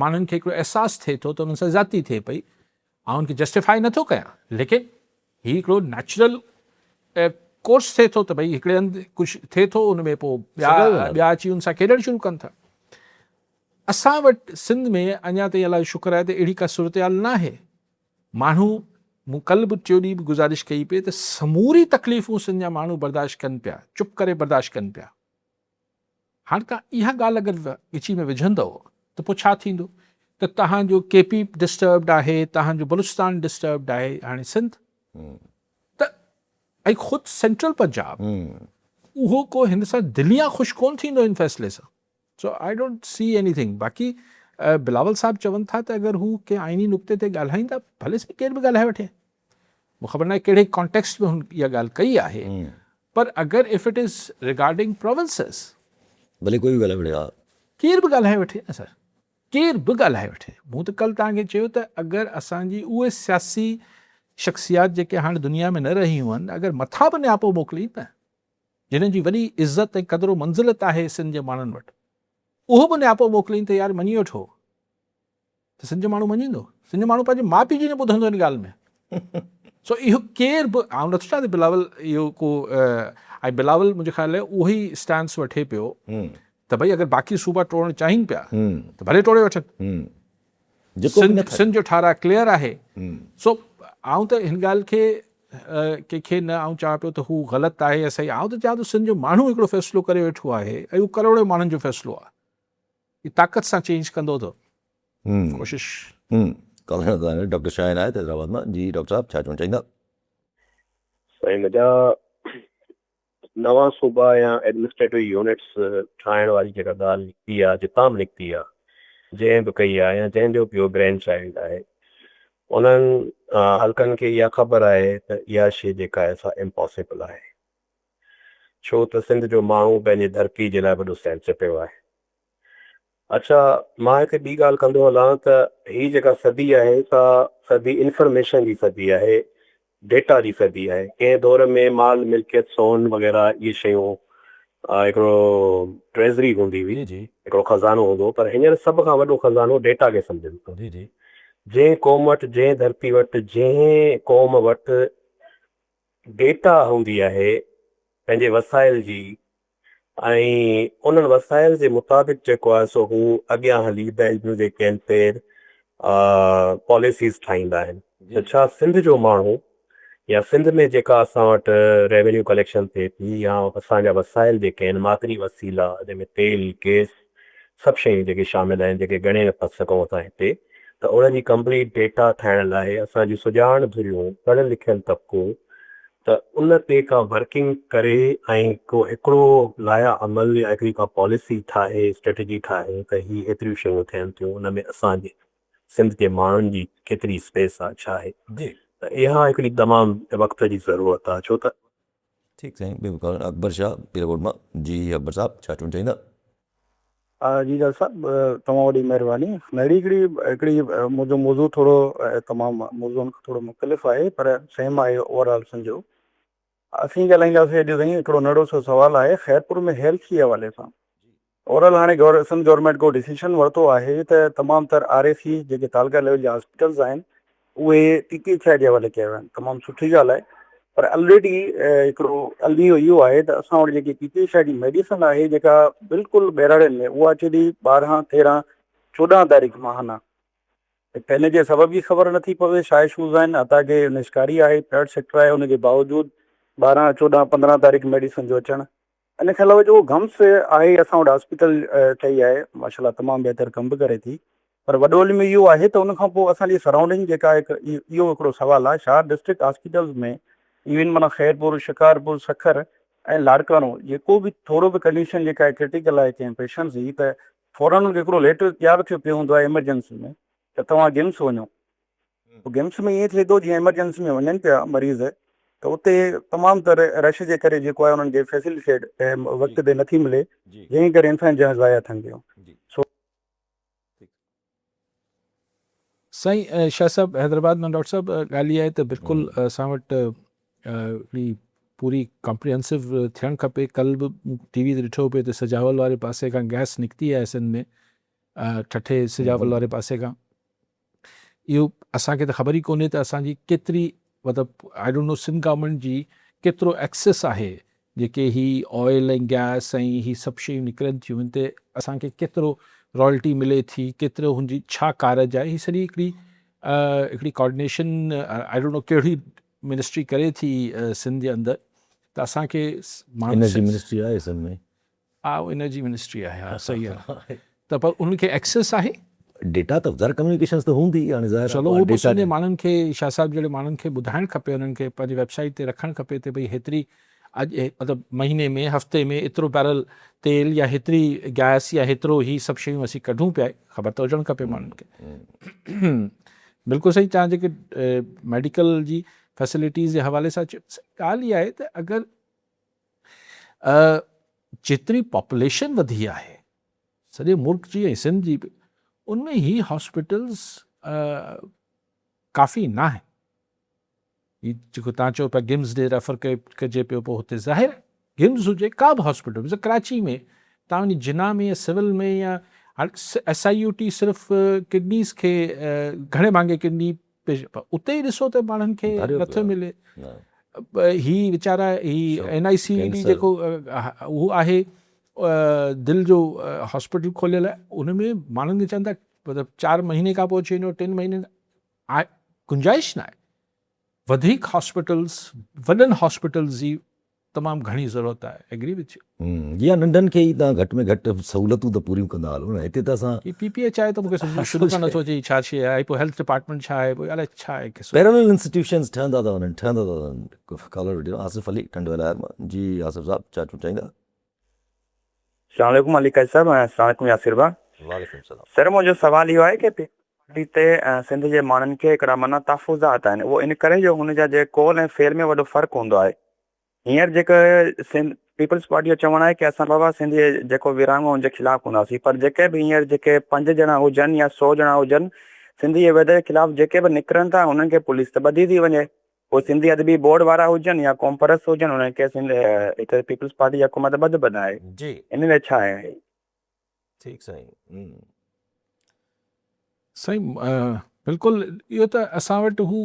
ماڻهن کي هڪڙو احساس ٿئي ٿو ته انهن سان زيادتي ٿئي پئي، آئون ان کي جسٽيفائي نٿو ڪيان، ليڪن هي هڪڙو نيچرل ڪورس ٿئي ٿو ته ڀئي هڪڙي هنڌ ڪجهه ٿئي ٿو ان ۾ پوء ٻيا اچي ان سان کيڏڻ شروع ڪن ٿا. اسان وٽ سنڌ ۾ اڃا تائين الله جو شڪر آهي ته اهڙي ڪا صورتحال ناهي. ماڻهو، مون ڪلهه به ٽيون ڏينهن به گذارش ڪئي پئي ته سموري تڪليفون سنڌ جا ماڻهو برداشت ڪن پيا، چپ ڪري برداشت ڪن پيا. هاڻ توهان اها ڳالهه اگر ڳچي ۾ وجهندؤ ته پوء ڇا ٿيندو ته توهان جو ڪي پي ڊسٽربڊ آهي، توهان جو بلوچستان ڊسٽربڊ آهي، هاڻي سنڌ ته ۽ خود سينٽرل پنجاب اهو ڪو هن سان دليان خوش ڪونه ٿيندو هن فيصلي سان. So I don't see anything باقي بلاول صاحب چون ٿا ته اگر هو ڪنهن آئيني نقطي تي ڳالهائيندا ڀلي سائين ڪير به ڳالهائي وٺي مون خبر ناهي ڪهڙي ڪانٽيڪسٽ ۾ هن اها ڳالهه ڪئي آهي پر اگر if it is regarding provinces ڀلي ڪوئي به ڳالهائي وٺي ها ڪير به ڳالهائي وٺي نه سر ڪير به ڳالهائي وٺي مون ته ڪل توهان کي چيو ته اگر اسان جي اهي سياسي شخصيات جيڪي هاڻ دنيا ۾ نه رهيون آهن اگر مٿان به نياپو موڪلين نه جنھن جي وڏي عزت ۽ قدر و منزلت آھي سنڌ جي ماڻھن وٽ، اھو به نياپو موڪلين ته يار مڃي وٺو ته سنڌ جو ماڻھو مڃيندو؟ سنڌ جو ماڻھو پنھنجي ماء پيء جي نه ٻڌندو ان ڳالھ ۾. سو اھو ڪير به آئون نٿو چوان ته بلاول اھو ڪو ۽ بلاول منھنجي خيال ۾ اھو ئي اسٽانس وٺي پيو ته ڀئي اگر باقي صوبا ٽوڙڻ چاھين پيا ته ڀلي ٽوڙي وٺن. سنڌ جو ٺهراء ڪليئر آهي. سو آئون ته هن ڳالهه کي ڪنهن کي نه آئون چوان پيو ته هو غلط آهي يا صحيح آئون ته چوان ٿو سنڌ جو ماڻهو هڪڙو فيصلو ڪري ويٺو آهي ۽ اهو ڪروڙين ماڻهن جو فيصلو آهي هي طاقت سان چينج ڪندو ته ڪوشش. ڪالر ڊاڪٽر شاهين آهي حيدرآباد مان جي ڊاڪٽر صاحب ڇا چوڻ چاهيندا. سائين منهنجا نوان صوبا يا ايڊمنسٽريٽو يونٽس ٺاهڻ واري جيڪا ڳالهه نڪتي آهي جتان به نڪتي آهي جنهن به ڪئي آهي يا جنهن جو به اهو برين چائلڊ آهي انهن حلقن کي اها خبر آهي ته اها شيء جيڪا آهي سا امپاسيبل آهي ڇو ته سنڌ جو ماڻهو پنهنجي ڌرتي جي لاء وڏو سينسيٽو آهي اڇا مان هتي ٻي ڳالهه ڪندو هلان ته هي جيڪا صدي آهي سا صدي انفرميشن جي صدي آهي، ڊيٽا جي صدي آهي. ڪنهن دور ۾ مال ملڪيت سون وغيره اهي شيون هڪڙو ٽريزري هوندي هئي، هڪڙو خزانو هوندو هو پر هينئر سڀ کان وڏو خزانو ڊيٽا کي سمجهن ٿا. جنهن قوم وٽ، جنهن ڌرتي وٽ، جنهن قوم وٽ ڊيٽا هوندي آهي پنهنجي وسائل جي. ۽ انهن وسائل جي مطابق جيڪو آهي سو هو اڳيان هلي پنهنجون جيڪي آهن سي پاليسيز ٺاهيندا آهن ته ڇا سنڌ جو ماڻهو يا سنڌ ۾ جيڪا اسان وٽ ريونيو ڪليڪشن ٿئي ٿي يا اسان جا وسائل جيڪي آهن معدني وسيلا جنهن ۾ تيل گيس سڀ شيون جيڪي شامل آهن جيڪي ڳڻي نٿا سگهون اسان هتي ته ان جي ڪمپليٽ ڊيٽا ٺاهڻ لاء اسان جون سڄاڻ ڌريون پڙهيل لکيل طبقو ته ان تي ڪا ورڪنگ ڪري ۽ ڪو هڪڙو لايا عمل يا هڪڙي ڪا پاليسي ٺاهي اسٽريٽجي ٺاهي ته هي ايتريون شيون ٿين ٿيون ان ۾ اسان جي سنڌ جي ماڻهن جي ڪيتري اسپيس آ ڇا آهي ته اها هڪڙي تمام وقت جي ضرورت آ ڇو ته ٺيڪ سائين ٻيو ڪالر اڪبر شاهه پيرڳوٺ مان جي اڪبر صاحب ڇا چوڻ چاهيندا. جي جج صاحب تمام وڏي مهرباني نهڙي هڪڙي هڪڙي منهنجو موضوع ٿورو تمام موضوعن کان ٿورو مختلف آهي پر سيم آهي اوور آل سمجهو اسين ڳالهائينداسين اڄ سائين هڪڙو نهڙو سو سوال آهي خيرپور ۾ هيلٿ جي حوالي سان اوور آل هاڻي گور سنڌ گورنمينٽ ڪو ڊسيشن ورتو آهي ته تمام تر آر اي سي جيڪي تعلقه ليول جا هاسپيٽلز آهن اهي پي پي ايڇ I جي حوالي ڪيا ويا آهن تمام سٺي ڳالهه آهي پر الريڊي هڪڙو الميو اهو آهي ته اسان وٽ جيڪي پي پي ايڇ I جي ميڊيسن آهي جيڪا بلڪل ٻهراڙين ۾ اها اچي ٿي 12 13 14 تاريخ ماهانه ته ان جي سبب جي خبر نٿي پوي ڇا اشوز آهن حتيٰ ڪي نشڪاري آهي پرائيويٽ سيڪٽر آهي ان جي باوجود 12 14 15 تاريخ ميڊيسن جو اچڻ ان کان علاوه جو گمس آهي اسان وٽ هاسپيٽل ٺهي آهي ماشاءالله تمام بهتر ڪم به ڪري ٿي پر وڏو الميو اهو آهي ته ان کان پوء اسان جي سرائونڊنگ جيڪا هڪ اهو هڪڙو سوال آهي شاهه ڊسٽرڪٽ هاسپيٽلز ۾ ايون معنيٰ خيرپور شڪارپور سکر ۽ لاڙڪاڻو جيڪو به ٿورو به ڪنڊيشن جيڪا آهي ڪرٽيڪل آهي ڪنهن پيشنٽ جي ته فورن ان کي هڪڙو ليٽر تيار ٿيو پيو هوندو آهي ايمرجنسي ۾ ته توهان گمس وڃو پوء گمس ۾ ائين ٿئي ٿو جيئن ايمرجنسي ۾ وڃن پيا مريض ته اتي تمام تر رش جي ڪري جيڪو آهي انهن کي فيسلٽيٽ وقت تي نٿي ملي جنهن ڪري انسان جان ضايع ٿين پيون سو سائين شاهه صاحب حيدرآباد مان ڊاڪٽر صاحب ڳالهه اها آهي ته بلڪل اسان وٽ هڪڙي پوري ڪمپريهنسو ٿيڻ کپي ڪل به ٽي وي تي ڏٺو پئي ته سجاول واري پاسي کان گئس نڪتي آهي سنڌ ۾ ٺٽي سجاول واري پاسي کان اهو اسان کي ته خبر ئي ڪونهي ته اسان جي ڪيتري مطلب I don't know Sindh government جي ڪيترو ايڪسيس آهي جيڪي هي آئل ۽ گئس ۽ هي سڀ شيون نڪرن ٿيون ان تي اسان کي ڪيترو رائلٽي ملي ٿي ڪيترو هن جي ڇا ڪارج آهي هي سڄي هڪڙي هڪڙي ڪوآرڊينيشن I don't know ڪهڙي منسٽري ڪري ٿي سنڌ جي اندر ته اسان کي انرجي منسٽري آهي سنڌ ۾ ها انرجي منسٽري آهي ها صحيح آهي ته پر انهن کي ايڪسيس آهي؟ ڊيٽا ته ظاهر ڪميونيڪيشنز ته هوندي هاڻي ظاهر چلو اهو به سنڌ جي ماڻهن کي شاهه صاحب جهڙي ماڻهن کي ٻڌائڻ کپي انهن کي پنهنجي ويب سائيٽ تي رکڻ کپي ته ڀئي هيتري اڄ مطلب مهيني ۾ هفتي ۾ ايترو بيرل تيل يا هيتري گئس يا هيترو هي سڀ شيون اسين ڪڍون پيا خبر ته هجڻ کپي ماڻهن کي بلڪل صحيح تهان جيڪي ميڊيڪل جي فيسلٽيز جي حوالي سان ڳالهه اها آهي ته اگر جيتري پاپوليشن وڌي آهي سڄي ملڪ جي ۽ سنڌ جي به ان ۾ هي هاسپيٽلز ڪافي نه آهن هي جيڪو تان چئو پيا گمز ڏي ريفر ڪجي پيو پوء هتي ظاهر گمز هجي ڪا به هاسپيٽل مثال ڪراچي ۾ تان وڃي جناح ۾ يا سول ۾ يا ايس I U ٽي صرف ڪڊنيز کي گهڻي ڀاڱي ڪڊني اتي ئي ڏسو ته ماڻهن کي نٿو ملي هي ويچارا هي اين آء سي ڊي جيڪو اهو آهي دل جو هاسپيٽل کوليل آهي ان ۾ ماڻهن کي چون ٿا مطلب 4 مهيني کان پوء اچي وڃو 3 مهيني گنجائش نه آهي وڌيڪ هاسپيٽلز وڏن هاسپيٽلز جي تمام گهڻي ضرورت آهي ايگري وٿ يو. جي ها ننڍن کي ئي توهان گهٽ ۾ گهٽ سهولتون ته پوريون ڪندا هلو نه هتي ته اسان. هي پي پي ايڇ آهي ته مونکي سمجهه شروع کان نٿو اچي هي ڇا شي آهي پوء هيلٿ ڊپارٽمينٽ ڇا آهي پوء الائي ڇا آهي قصو. پيرالل انسٽيٽيوشنز ٺهندا ٿا وڃن ٺهندا ٿا وڃن ڪالر ويٺو آصف علي ٽنڊو الهيار مان جي آصف صاحب ڇا چوڻ چاهيندا. السلام عليڪم علي قاضي صاحب ۽ السلام عليڪم ياسر ڀاء. وعليڪم السلام. سر منهنجو سوال اهو آهي ڪي پيپلز پارٽي تي سنڌ جي ماڻهن کي هڪڙا معنيٰ تحفظات آهن اهو ان ڪري جو هن جا جي قول ۽ فعل ۾ وڏو فرق هوندو آهي هينئر جيڪو سنڌ پيپلز پارٽي جو چوڻ آهي ڪي اسان بابا سنڌ جي جيڪو ورهاڱو ان جي خلاف هونداسين پر جيڪي به هينئر جيڪي پنج ڄڻا هجن يا 100 ڄڻا هجن سنڌ جي وحدت جي خلاف جيڪي به نڪرن ٿا انهن کي پوليس ته ٻڌي ٿي وڃي پوء سنڌي ادبي بورڊ وارا هجن يا قومپرست هجن انهن کي سنڌ هتي پيپلز پارٽي جي حڪومت ٻڌ ٻڌائي جي ان لاء ڇا آهي. ٺيڪ سائين. سائين بلڪل اهو ته اسان وٽ هو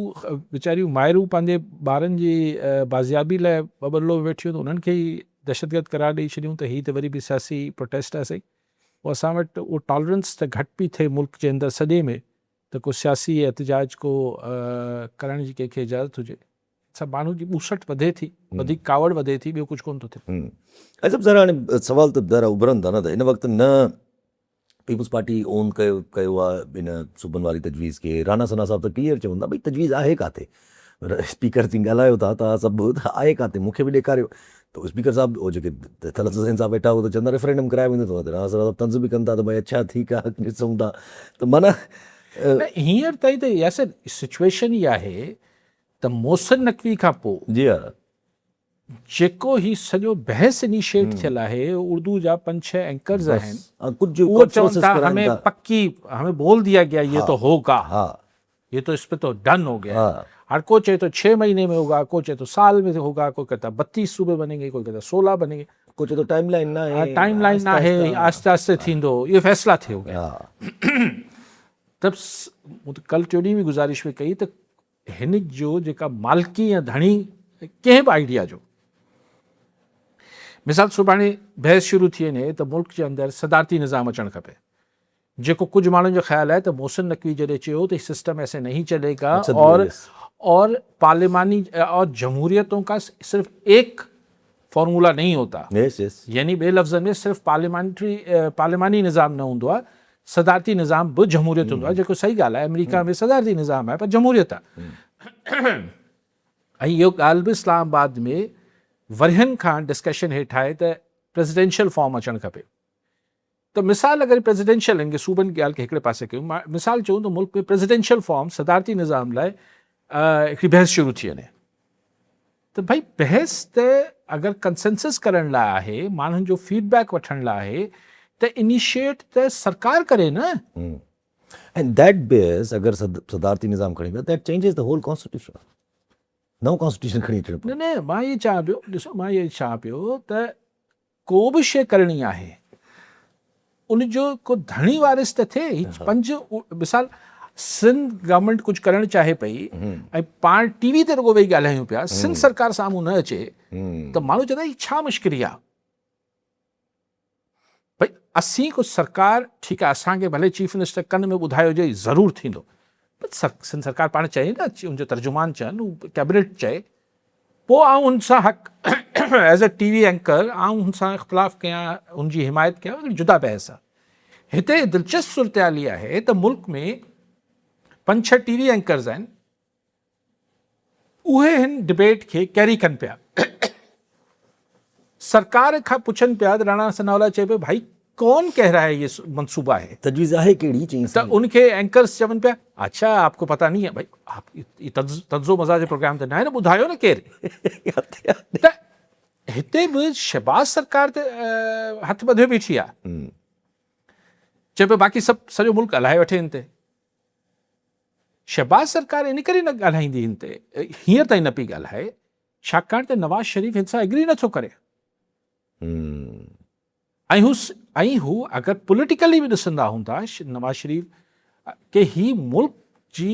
ويچاريون مائرون پنهنجي ٻارن جي بازيابي لاء ٻٻرلو ويٺيون ته انهن کي ئي دهشتگرد قرار ڏئي ڇڏيون ته هي ته وري به سياسي پروٽيسٽ آهي سائين. پوء اسان وٽ اهو ٽالرنس ته گهٽ پئي ٿئي ملڪ جي اندر سڄي ۾ ته ڪو سياسي احتجاج ڪو ڪرڻ جي ڪنهن کي اجازت هجي. سان ماڻهو جي ٻوسٽ وڌي ٿي، وڌيڪ ڪاوڙ وڌي ٿي، ٻيو ڪجهه ڪونه ٿو ٿئي. ۽ سڀ ذرا هاڻي سوال ته ذرا اڀرن ٿا نه ته هن وقت نه پيپلز پارٽي اون ڪيو ڪيو آهي ان صوبن واري تجويز کي، رانا ثنا صاحب ته ڪليئر چون ٿا ڀئي تجويز آهي ڪاٿي، اسپيڪر ٿي ڳالهايو ٿا توهان سڀ ته آهي ڪاٿي مون کي به ڏيکاريو ته اسپيڪر صاحب اهو جيڪي طلعت حسين صاحب ويٺا هو ته چوندا ريفرينڊم ڪرايو ويندو ته رانا ثنا صاحب طنز به ڪن ٿا ته ڀئي اڇا ٺيڪ آهي ڏسون ٿا ته معنيٰ نه هينئر تائين ته ياسر سچويشن اها آهي ته محسن نقوي کان پوء جي ها جيڪو هي سڄو بحث انيشيٽ ٿيل آهي اردو جا پنج ڇهه اينڪرز آهن ڪجهه اهو چون ٿا همين پڪي همين بول ديا گيا يي تو هوگا يي تو اس پي تو ڊن هو گيا هر ڪو چئي ٿو ڇهه مهيني ۾ هوگا ڪو چئي ٿو سال ۾ هوگا ڪو ڪهتا 32 صوبي بنين گي ڪو ڪهتا 16 بنين گي ڪو چئي ٿو ٽائيم لائين نه آهي ٽائيم لائين نه آهي آهستي آهستي ٿيندو اهو فيصلا ٿيو گيا ته مون ته ڪل ٽيون ڏينهن به گذارش به ڪئي ته هن جو جيڪا مالڪي يا ڌڻي ڪنهن به آئيڊيا جو مثال سڀاڻي بحث شروع ٿي وڃي ته ملڪ جي اندر صدارتي نظام اچڻ کپي جيڪو ڪجهه ماڻهن جو خيال آهي ته محسن نقوي جڏهن چيو ته سسٽم ايسي نہیں چلي گا اور اور پارليماني اور جمهوريتون کا صرف ايڪ فارمولا نہیں ہوتا يعني ٻئي لفظن ۾ صرف پارليمانٽري پارليماني نظام نه هوندو آهي صدارتي نظام به جمهوريت هوندو آهي جيڪو صحيح ڳالهه آهي آمريڪا ۾ صدارتي نظام آهي پر جمهوريت آهي ۽ اهو ڳالهه به اسلام آباد ۾ ورهين کان ڊسڪشن هيٺ آهي ته پريزيڊنشل فارم اچڻ کپي ته مثال اگر پريزيڊنشل ان کي صوبن جي ڳالهه کي هڪڙي پاسي ڪيون مثال چئون ته ملڪ ۾ پريزيڊنشل فارم صدارتي نظام لاء هڪڙي بحث شروع ٿي وڃي ته ڀئي بحث ته اگر ڪنسنسس ڪرڻ لاء آهي، ماڻهن جو فيڊ بيڪ وٺڻ لاء آهي ته انيشيٽ ته سرڪار ڪري نه. ۽ that بحث اگر صدارتي نظام کڻي ويا that changes the whole constitution نئون ڪانسٽيٽيوشن کڻي اچڻو پوندو. نه نه مان اهي چوان پيو ڏسو مان اهي چوان پيو ته ڪو به شيء ڪرڻي آهي ان جو ڪو ڌڻي وارث ته ٿئي. هي پنج مثال سنڌ گورنمينٽ ڪجهه ڪرڻ چاهي پئي ۽ پاڻ ٽي وي تي رڳو ويهي ڳالهايون پيا سنڌ سرڪار سامهون نه اچي ته ماڻهو چوندا هي ڇا مشڪري آهي ڀئي اسين ڪو سرڪار ٺيڪ آهي اسان کي ڀلي چيف منسٽر ڪن ۾ ٻڌايو هجي ضرور ٿيندو پر سنڌ سرڪار پاڻ چئي نه ان جو ترجمان چون ڪيبنيٽ چئي پوء آئون هن سان حق as a T V anchor آئون هن سان اختلاف ڪيان هن جي حمايت ڪيان هڪڙي جدا بحث آهي. هتي دلچسپ صورتحال اها آهي ته ملڪ ۾ پنج ڇهه ٽي وي اينڪرز آهن اهي هن ڊبيٽ کي ڪيري ڪن پيا سرڪار کان پڇن پيا ته راڻا ثناء الله چئي پيو ڀائي ڪون ڪهه رها هي يي منصوبه هي. تجويز آهي ڪهڙي چئين ته سائين. ان کي اينڪرز چون پيا اڇا آپ ڪو پتا نهين هي ڀائي آپ هي طنز و مزاح جو پروگرام ته ناهي نه ٻڌايو نه ڪير ته هتي به شهباز سرڪار ته هٿ ٻڌيو بيٺي آهي چئي پيو باقي سڀ سڄو ملڪ هلائي وٺي هن تي شهباز سرڪار ان ڪري نه ڳالهائيندي هن تي هينئر تائين نه پئي ڳالهائي ڇاڪاڻ ته نواز شريف هن سان ايگري نٿو ڪري. ۽ هو ۽ هو اگر پوليٽيڪلي به ڏسندا هوندا نواز شريف ڪي هي ملڪ جي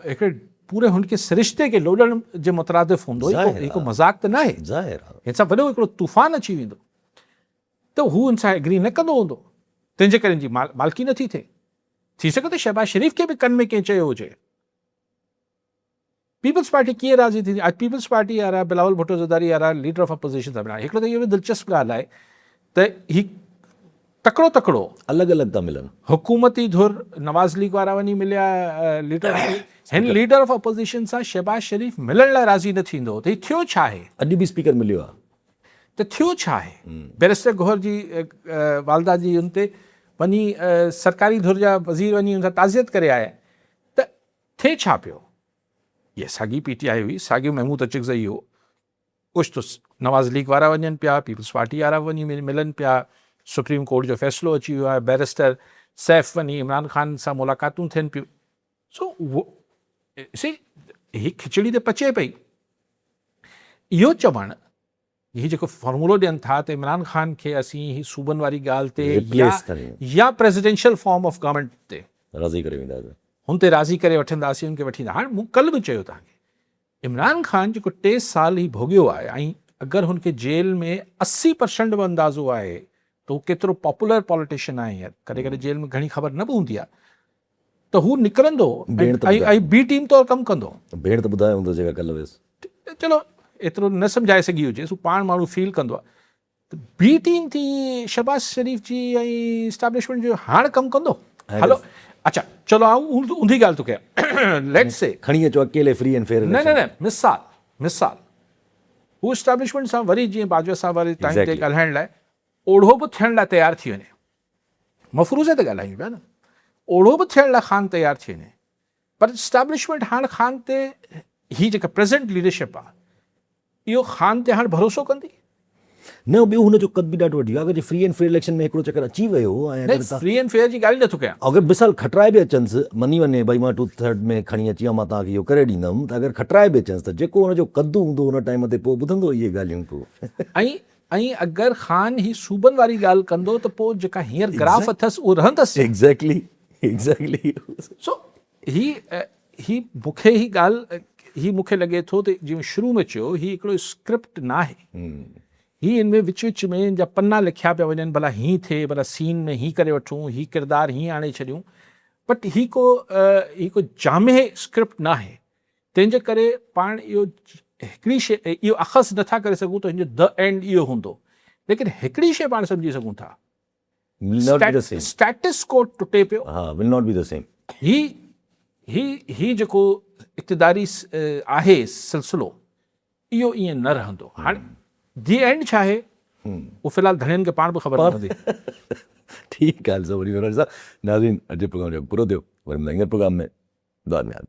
هڪڙي پوري هن کي سرشتي کي لوڏڻ جي مترادف هوندو هي ڪو مذاق ته ناهي ظاهر آهي هن سان وڏو هڪڙو طوفان اچي ويندو ته هو هن سان ايگري نه ڪندو هوندو تنهن جي ڪري هن جي مالڪي نٿي ٿئي ٿي سگهي ٿو شهباز شريف کي به ڪن ۾ ڪنهن چيو هجي پيپلز پارٽي ڪيئن راضي ٿيندي؟ اڄ پيپلز پارٽي وارا بلاول ڀٽو زرداري وارا ليڊر آف اپوزيشن سان مليا. هڪڙو ته اهو به دلچسپ ڳالهه آهي ته هي تڪڙو تڪڙو. الڳ الڳ ٿا ملن. حڪومتي ڌر نواز ليگ وارا وڃي مليا ليڊر هن ليڊر آف اپوزيشن سان شهباز شريف ملڻ لاء راضي نه ٿيندو ته هي ٿيو ڇا آهي؟ اڄ به اسپيڪر مليو آهي. ته ٿيو ڇا آهي؟ بئريسٽر گوهر جي والده جي ان تي وڃي سرڪاري ڌر جا وزير وڃي ان سان تعزيت ڪري آيا ته ٿئي ڇا پيو؟ اها ساڳي پي ٽي آء هئي، ساڳيو محمود اچڪزئي هو. اوچتو نواز ليگ وارا وڃن پيا، پيپلز پارٽي وارا به وڃي ملن پيا، سپريم ڪورٽ جو فيصلو اچي ويو آهي، بئريسٽر سيف وڃي عمران خان سان ملاقاتون ٿين پيون. سو سي هي کچڙي ته پچي پئي. اهو چوڻ هي جيڪو فارمولو ڏين ٿا ته عمران خان کي اسين هي صوبن واري ڳالهه تي يا يا پريزيڊنشل فارم آف گورنمينٽ تي راضي ڪري وينداسين هن تي راضي ڪري وٺنداسين ان کي وٺي ايندا هاڻ مون ڪلهه به چيو توهان کي عمران خان جيڪو 3 سال هي ڀوڳيو آهي ۽ اگر هن کي جيل ۾ 80% به اندازو آهي ته هو ڪيترو پاپولر پاليٽيشن آهي هينئر، ڪڏهن ڪڏهن جيل ۾ گهڻي خبر نه به هوندي آهي ته هو نڪرندو ۽ بي ٽيم طور ڪم ڪندو. ڀيڻ ته ٻڌايو هوندس جيڪا ڪلهه ويس. چلو ايترو نه سمجهائي سگهي هجيس، هو پاڻ ماڻهو فيل ڪندو آهي ته بي ٽيم ٿي شهباز شريف جي ۽ اسٽيبلشمينٽ جو هاڻ ڪم ڪندو. هلو اڇا چلو آئون اونڌي ڳالهه ٿو ڪيان ليٽس سي. کڻي اچو اڪيلي فري اينڊ فيئر اليڪشن. نه نه نه مثال مثال هو اسٽيبلشمينٽ سان وري جيئن باجوه صاحب واري ٽائيم تي ڳالهائڻ لاء اوڙهو به ٿيڻ لاء تيار ٿي وڃي مفروضي تي ڳالهايون پيا نه اوڙهو به ٿيڻ لاء خان تيار ٿي وڃي پر اسٽيبلشمينٽ هاڻ خان تي هي جيڪا پريزنٽ ليڊرشپ آ اهو خان تي هاڻ ڀروسو ڪندي؟ نه ٻيو هن جو قد به ڏاڍو وڌي ويو آهي اگر جي فري اينڊ فيئر اليڪشن ۾ هڪڙو چڪر اچي ويو ۽ اگر نه فري اينڊ فيئر جي ڳالهه ئي نٿو ڪيان. اگر مثال کٽرائي به اچنس مڃي وڃي ڀئي مان ٽو ٿرڊ ۾ کڻي اچي ويو مان توهان کي اهو ڪري ڏيندم ته اگر کٽرائي به اچنس ته جيڪو هن جو قد هوندو ان ٽائيم تي پوء ٻڌندو اهي ڳالهيون پوء. ۽ ۽ اگر خان هي صوبن واري ڳالهه ڪندو ته پوء جيڪا هينئر گراف اٿس اهو رهندس ڇا؟ Exactly exactly. سو هي هي مون کي هي ڳالهه هي مون کي لڳي ٿو ته جيئن شروع ۾ چيو هي هڪڙو اسڪرپٽ ناهي هي ان ۾ وچ وچ ۾ ان جا پنا لکيا پيا وڃن ڀلا هين ٿئي ڀلا سين ۾ هين ڪري وٺون هي ڪردار هين آڻي ڇڏيون بٽ هي ڪو هي ڪو جامع اسڪرپٽ ناهي تنهن جي ڪري پاڻ اهو هڪڙي شي اهو اخذ نٿا ڪري سگهون ته هن جو the and اهو هوندو ليڪن هڪڙي شي پاڻ سمجهي سگهون ٿا will not be the same. Status quo ٽٽي پيو. ها will not be the same. هي هي هي جيڪو اقتداري آهي سلسلو اهو ائين نه رهندو. هاڻي the and ڇا آهي اهو في الحال ڌڻين کي پاڻ به خبر نه هوندي. ٺيڪ آهي سو وري صاحب ناظرين اڄ جو پروگرام جو پورو ٿيو وري ملنداسين ايندڙ پروگرام ۾ دعا ۾ ياد.